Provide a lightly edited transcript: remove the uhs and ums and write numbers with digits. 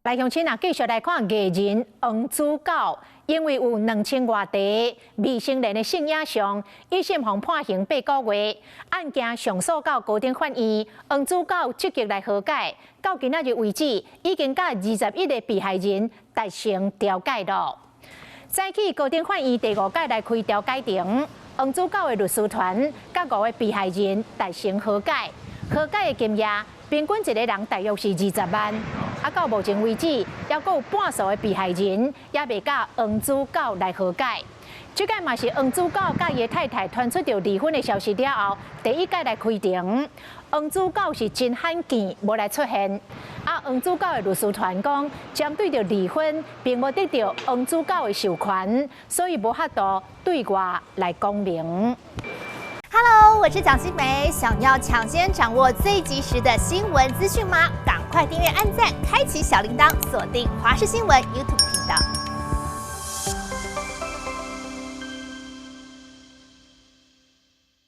來鄉親啊，繼續來看藝人黃子佼，因為有2000外塊未成年的性影像，一審予判刑8個月，案件上訴到高等法院，黃子佼積極來和解，到今仔日為止，已經佮21個被害人達成調解囉。早起高等法院第五屆來開調解庭，黃子佼的律師團佮五個被害人達成和解，和解的金額平均一個人大約是20萬。啊，到目前為止，猶閣有半數的被害人猶未佮黃子佼來和解。這屆嘛是黃子佼佮伊的太太傳出著離婚的消息了後，第一屆來開庭。黃子佼是真罕見無來出現。啊，黃子佼的律師團講，針對著離婚，並無得著黃子佼的授權，所以無法度對外來講明。 Hello，我是蔣新梅，想要搶先掌握最及時的新聞資訊嗎？趕快訂閱、按讚、開啟小鈴鐺，鎖定華視新聞 YouTube 頻道。